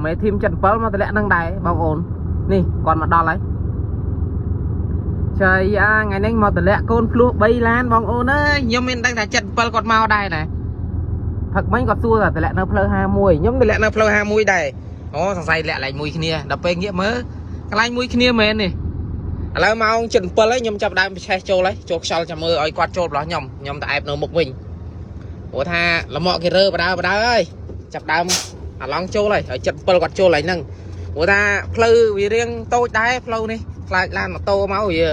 មេ team 77មកតម្លាក់នឹងដែរបងប្អូននេះគាត់មកដល់ហើយចៃអាថ្ងៃនេះមកតម្លាក់កូនភ្លោះ3ឡានបងអូនអើយខ្ញុំមានដឹងថា77គាត់មកដែរណាផឹកមិញគាត់សួរថាតម្លាក់នៅផ្លូវ51ខ្ញុំតម្លាក់នៅផ្លូវ51ដែរអូសង្ស័យលាក់កន្លែងមួយគ្នាដល់ពេលងាកមើលកន្លែងមួយគ្នាមែននេះឥឡូវម៉ោង7ហើយខ្ញុំចាប់ដើមប្រឆេះចូលហើយចូលខ្យល់ចាំមើលឲ្យគាត់ចូលរបស់ខ្ញុំខ្ញុំទៅអែបនៅមុខវិញព្រោះថាលមកគេរើបដើបដើហើយចាប់ដើមអាឡង់ចូលហើយឲ្យ77គាត់ចូលហើយហ្នឹងព្រោះថាផ្លូវវារៀងតូចដែរផ្លូវនេះខ្លាចឡានម៉ូតូមកវា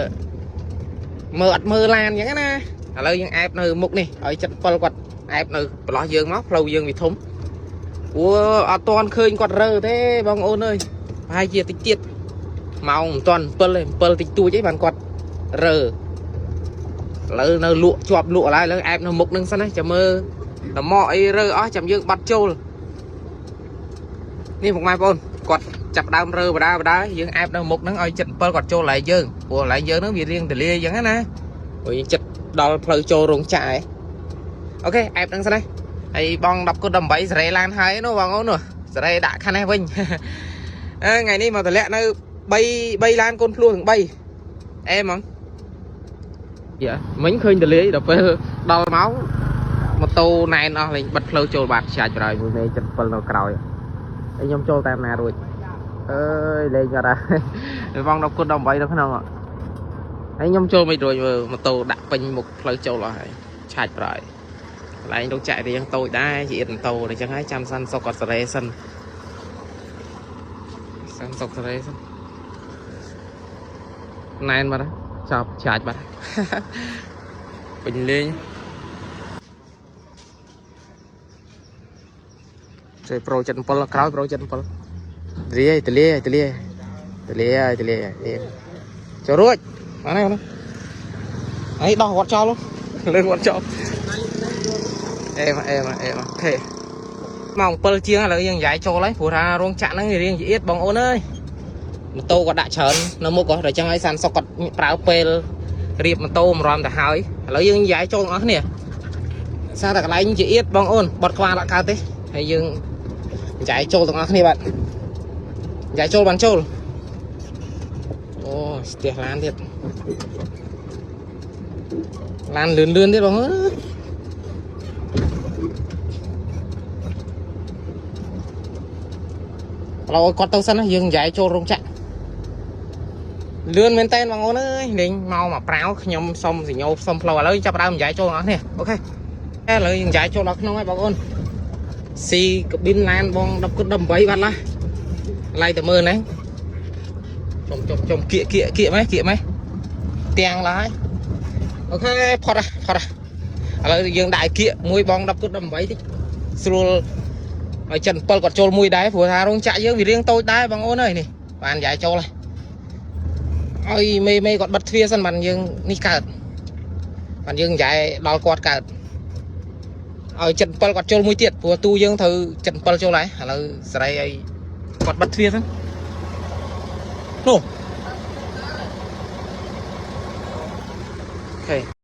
មើលអត់មើលឡានអញ្ចឹងណាឥឡូវយើងអែបនៅមុខនេះឲ្យ77គាត់អែបនៅប្រឡោះយើងមកផ្លូវយើងវាធំព្រោះអត់ទាន់ឃើញគាត់រើទេបងអូនអើយប្រហែលជាតិចទៀតម៉ោងមិនទាន់7ទេ7តិចតួចអីបានគាត់រើឥឡូវនៅលក់ជាប់លក់ឥឡូវអែបនៅមុខនឹងសិនណាចាំមើលតមកអីរើអស់ចាំយើងបាត់ចូលនេះពុកម៉ែបងប្អូនគាត់ចាប់ដើមរើបដាបដាយើងអែបនៅមុខហ្នឹងឲ្យ77គាត់ចូលកន្លែងយើងព្រោះកន្លែងយើងហ្នឹងវារៀងទលាអញ្ចឹងណាព្រោះយើងចិត្តដល់ផ្លូវចូលរោងចក្រឯង OK អែបហ្នឹងសិនណាហើយបង10គុណ18សេរីឡានហើយនោះបងអូននោះសេរីដាក់ខាងនេះវិញ អឺថ្ងៃនេះមកតម្លាក់នៅ3 3ឡានកូនភ្លោះទាំង3អេហ្មងយ៉ាមិញឃើញទលាយដល់ពេលដល់មកម៉ូតូណែនអស់លេងបិទផ្លូវចូលបាត់ឆាច់ប្រហើយមួយមេ77នៅក្រោយហើយខ្ញុំចូលតាមណារួចអើយលេងអត់ហើយបង10គុណ18នៅក្នុងហើយខ្ញុំចូលមិនរួចមើលម៉ូតូដាក់ពេញមុខផ្លូវចូលអស់ហើយឆាច់ប្រហើយកន្លែងរោងចក្ររៀងតូចដែរជាអ៊ីតម៉ូតូអញ្ចឹងហើយចាំសិនសុកគាត់សេរីសិនសិនសុកសេរីសិនណែនបាត់ហើយចប់ឆាច់បាត់ហើយ ពេញលេងចេះប្រូ77ក្រោយប្រូ77ទលាយទលាយទលាយទលាយទលាយចូលរួចមកនេះមកនេះហើយដោះគាត់ចោលលើគាត់ចោលអេមកអេមកអេមក OK ម៉ោង7ជាងឥឡូវយើងយាយចូលហើយព្រោះថារោងចក្រហ្នឹងរៀងជាអៀតបងអូនអើយម៉ូតូក៏ដាក់ច្រើននៅមុខក៏ដល់ចឹងហើយសានសុកគាត់ប្រើពេលរៀបម៉ូតូម្រាំទៅហើយឥឡូវយើងយាយចូលទាំងអស់គ្នាសារតែកន្លែងជាអៀតបងអូនបត់ក្បាលអត់កើតទេហើយយើងយាយចូលទាំងអស់គ្នាបាទយាយចូលបានចូលអូស្ទះឡានទៀតឡានលឿនលឿនទៀតបងអើយ ឥឡូវឲ្យគាត់ទៅសិនណាយើងនិយាយចូលរោងចក្រលឿនមែនតើបងអូនអើយលេងមកមកប្រាវខ្ញុំសុំសញ្ញោសុំផ្លូវឥឡូវចាប់ដើមនិយាយចូលទាំងអស់នេះ OK ឥឡូវយើងនិយាយចូលដល់ក្នុងហើយបងអូនស៊ីកប៊ីនឡានបង10គុត18បាត់ឡាឡៃទៅមើលណាចុំចុំចុំគៀកគៀកគៀកម៉េះគៀកម៉េះទាំងឡើយ OK ផុតផុតឥឡូវយើងដាក់ឲ្យគៀកមួយបង10គុត18តិចស្រួល ហើយចិន7គាត់ចូលមួយដែរព្រោះថារោងចក្រយើងវារៀងតូចដែរបងអូនអើយនេះបានយាយចូលហើយឲ្យមេមេគាត់បិទទ្វារសិនបានយើងនេះកើតបានយើងយាយដល់គាត់កើតឲ្យចិន7គាត់ចូលមួយទៀតព្រោះទូយើងត្រូវចិន7ចូលហើយឥឡូវសេរីឲ្យគាត់បិទទ្វារសិននោះ OK